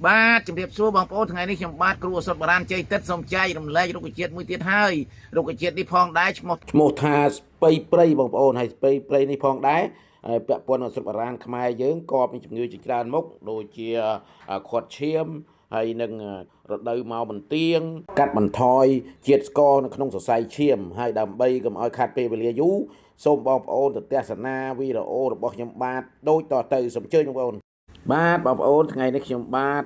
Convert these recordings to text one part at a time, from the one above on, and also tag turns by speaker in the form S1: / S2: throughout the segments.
S1: បាទជំរាបសួរបងប្អូនថ្ងៃនេះខ្ញុំបាទគ្រូឱសថបុរាណជ័យទិត្យសូមចែករំលែករុក្ខជាតិមួយទៀតហើយរុក្ខជាតិនេះផងដែរឈ្មោះ
S2: ថាស្ពៃព្រៃបងប្អូនហើយស្ពៃព្រៃនេះផងដែរហើយពាក់ព័ន្ធនឹងស្រុកបុរាណខ្មែរយើងក៏មានជំងឺជាច្រើនមុខដូចជាខាត់ឈាមហើយនឹងរដូវមកបន្ទៀងកាត់បន្ថយជាតិស្ករនៅក្នុងសរសៃឈាមហើយដើម្បីកុំឲ្យខាត់ពេលវេលាយូរសូមបងប្អូនទៅទស្សនាវីដេអូរបស់ខ្ញុំបាទដូចតទៅសូមអញ្ជើញបងប្អូនបាទបងប្អូនថ្ងៃនេះខ្ញុំបាទ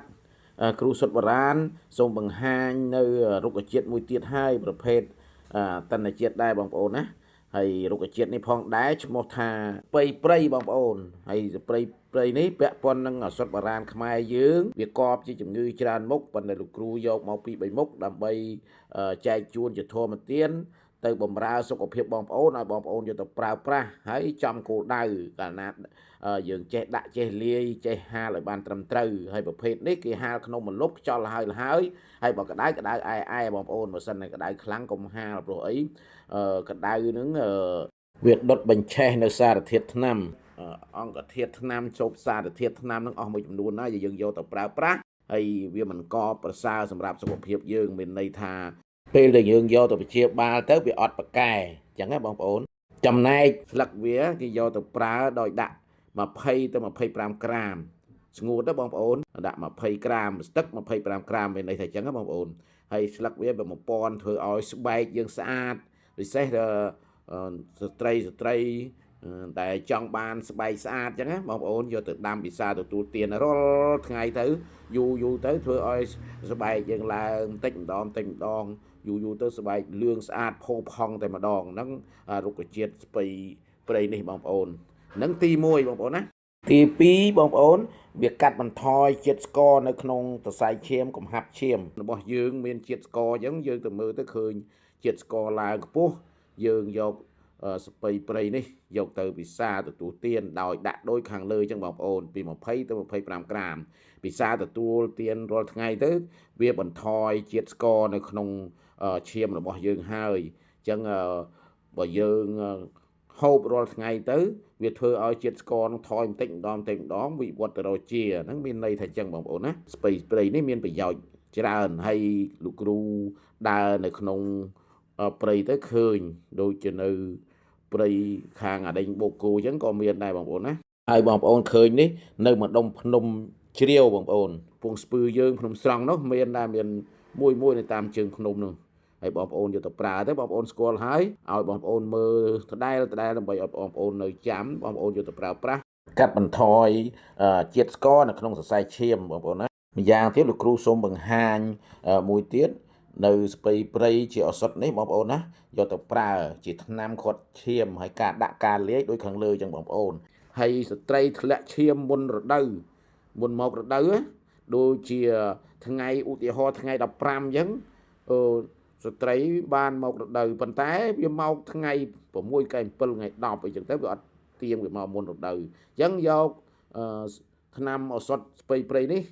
S2: គ្រូសុទ្ធបុរាណសូមបង្ហាញនៅរុក្ខជាតិមួយទៀតហើយប្រភេទតនជាតិដែរបងប្អូនណាហើយរុក្ខជាតិនេះផងដែរឈ្មោះថាស្ពៃព្រៃបងប្អូនហើយស្ពៃព្រៃនេះពាក់ព័ន្ធនឹងឱសថបុរាណខ្មែរយើងវាកប់ជាជំងឺច្រើនមុខប៉ុន្តែលោកគ្រូយកមកពី3មុខដើម្បីចែកជូនជាធម្មទានទៅបំរើសុខភាពបងប្អូនឲ្យបងប្អូនយកទៅប្រើប្រាស់ហើយចំគោលដៅកាលណាយើងចេះដាក់ចេះលាយចេះហាលឲ្យបានត្រឹមត្រូវហើយប្រភេទនេះគេហាលក្នុងម្លប់ខ្យល់ហើយហើយហើយបើក្តៅក្តៅអែអែបងប្អូនបើសិនតែក្តៅខ្លាំងកុំហាលព្រោះអីក្តៅនឹងវាដុតបញ្ឆេះនៅសារធាតុថ្នាំអង្គធាតុថ្នាំជោគសារធាតុថ្នាំនឹងអស់មួយចំនួនណាយើងយកទៅប្រើប្រាស់ហើយវាមិនកប្រសើរសម្រាប់សុខភាពយើងមានន័យថាពេលដែលយើងយកទៅព្យាបាលទៅវាអត់ប្រកែអញ្ចឹងណាបងប្អូនចំណែកស្លឹកវាគេយកទៅប្រើដោយដាក់20ទៅ25ក្រាមស្ងួតទៅបងប្អូនដាក់20ក្រាមស្ទឹក25ក្រាមមានន័យថាអញ្ចឹងណាបងប្អូនហើយស្លឹកវាបំពន់ធ្វើឲ្យស្បែកយើងស្អាតពិសេសស្ត្រីស្ត្រីដែលចង់បានស្បែកស្អាតអញ្ចឹងណាបងប្អូនយកទៅដាំពិសាទទួលទានរាល់ថ្ងៃទៅយូរយូរទៅធ្វើឲ្យស្បែកយើងឡើងតិចម្ដងតិចម្ដងយូរយូរទៅស្បែកលឿងស្អាតផូរផង់តែម្ដងហ្នឹងរុក្ខជាតិស្ពៃព្រៃនេះបងប្អូននឹងទី1បងប្អូនណាទី2បងប្អូនវាកាត់បន្ថយជាតិស្ករនៅក្នុងសរសៃឈាមកំហាប់ឈាមរបស់យើងមានជាតិស្ករអញ្ចឹងយើងទៅមើលទៅឃើញជាតិស្ករឡើងខ្ពស់យើងយកស្ពៃព្រៃនេះយកទៅពិសាទទួលទានដោយដាក់ដូចខាងលើអញ្ចឹងបងប្អូនពី20ទៅ25ក្រាមពិសាទទួលទានរាល់ថ្ងៃទៅវាបន្ថយជាតិស្ករនៅក្នុងឈាមរបស់យើងហើយអញ្ចឹងបើយើងហូបរាល់ថ្ងៃទៅវាធ្វើឲ្យជាតិស្ករនឹងថយបន្តិចម្ដងបន្តិចម្ដងវិវត្តទៅរកជាហ្នឹងមានន័យថាអញ្ចឹងបងប្អូនណាស្ពៃព្រៃនេះមានប្រយោជន៍ច្រើនហើយលោកគ្រូដើរនៅក្នុងព្រៃទៅឃើញដូចជានៅព្រៃខាងអាដេញបូកគោអញ្ចឹងក៏មានដែរបងប្អូនណាហើយបងប្អូនឃើញនេះនៅម្ដុំភ្នំជ្រាវបងប្អូនពងស្ពឺយើងភ្នំស្រង់នោះមានដែរមានមួយមួយនៅតាមជើងភ្នំនោះហើយបងប្អូនយកទៅប្រើទៅបងប្អូនស្គាល់ហើយឲ្យបងប្អូនមើលដដែលដដែលដើម្បីឲ្យបងប្អូននៅចាំបងប្អូនយកទៅប្រើប្រាស់កាត់បន្ថយជាតិស្ករនៅក្នុងសរសៃឈាមបងប្អូនណាម្យ៉ាងទៀតលោកគ្រូសូមបង្ហាញមួយទៀតនៅស្ពៃព្រៃជាឱសថនេះបងប្អូនណាយកទៅប្រើជាថ្នាំខាត់ឈាមហើយការដាក់ការលាយដូចខាងលើចឹងបងប្អូនហើយស្ត្រីធ្លាក់ឈាមមុនរដូវមុនមករដូវដូចជាថ្ងៃឧទាហរណ៍ថ្ងៃ15អញ្ចឹងស្ត្រីបានមករដូវប៉ុន្តែវាមកថ្ងៃ6ថ្ងៃ7ថ្ងៃ10អីចឹងទៅវាអត់ទៀងវាមកមុនរដូវអញ្ចឹងយកថ្នាំឱសថស្ពៃព្រៃនេះ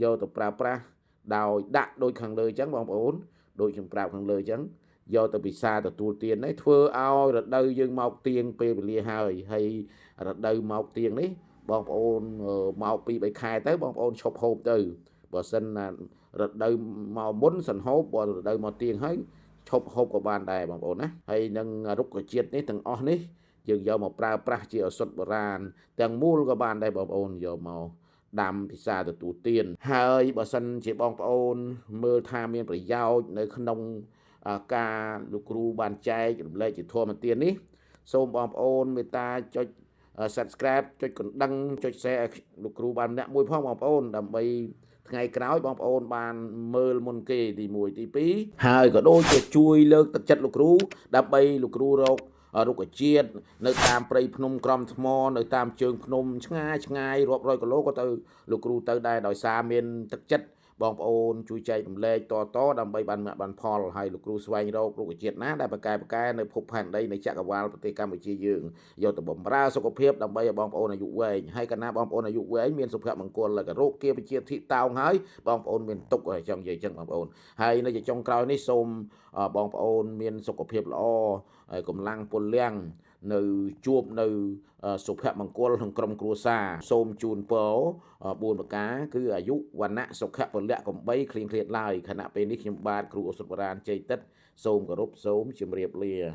S2: យកទៅប្រើប្រាស់ដោយដាក់ដូចខាងលើអញ្ចឹងបងប្អូនដូចខ្ញុំប្រាប់ខាងលើអញ្ចឹងយកទៅពិសាទទួលទាននេះធ្វើឲ្យរដូវយើងមកទៀងពេលវេលាហើយហើយរដូវមកទៀងនេះបងប្អូនមក2 3ខែទៅបងប្អូនឈប់ហូបទៅបើសិនណារដូវមកមុនសិនហូបបើរដូវមកទៀងហើយឈប់ហូបក៏បានដែរបងប្អូនណាហើយនឹងរុក្ខជាតិនេះទាំងអស់នេះយើងយកមកប្រើប្រាស់ជាឱសថបុរាណទាំងមូលក៏បានដែរបងប្អូនយកមកដាំពិសាទទួលទានហើយបើសិនជាបងប្អូនមើលថាមានប្រយោជន៍នៅក្នុងការលោកគ្រូបានចែករំលែកជាធម្មទាននេះសូមបងប្អូនមេត្តាចុច Subscribe ចុចកណ្ដឹងចុច Share ឲ្យលោកគ្រូបានម្នាក់មួយផងបងប្អូនដើម្បីថ្ងៃក្រោយបងប្អូនបានមើលមុនគេទី1ទី2ហើយក៏ដូចជាជួយលើកទឹកចិត្តលោកគ្រូដើម្បីលោកគ្រូរករុក្ខជាតិនៅតាមព្រៃភ្នំក្រំថ្មនៅតាមជើងភ្នំឆ្ងាយឆ្ងាយរាប់រយគីឡូក៏ទៅលោកគ្រូទៅដែរដោយសារមានទឹកចិត្តបងប្អូនជួយចែករំលែកតតដើម្បីបានមគ្គបានផលហើយលោកគ្រូស្វែងរករុក្ខជាតិណាដែលបកែបកែនៅភពផែនដីនៃចក្រវាលប្រទេសកម្ពុជាយើងយកទៅបម្រើសុខភាពដើម្បីឲ្យបងប្អូនអាយុវែងហើយកាលណាបងប្អូនអាយុវែងមានសុភមង្គលហើយក៏រោគគាវិជាធិតោងហើយបងប្អូនមានទុក្ខហើយចង់និយាយចឹងបងប្អូនហើយនៅចុងក្រោយនេះសូមបងប្អូនមានសុខភាពល្អហើយកម្លាំងពលលាំង នៅជួបនៅសុភមង្គលក្នុងក្រុមគ្រួសារសូមជូនពរ4ប្រការគឺអាយុវណ្ណៈសុខៈពលៈកំបីគ្លៀងគ្លាតឡើយខណៈពេលនេះខ្ញុំបាទគ្រូឱសថបុរាណជ័យតិតសូមគោរពសូមជម្រាបលា។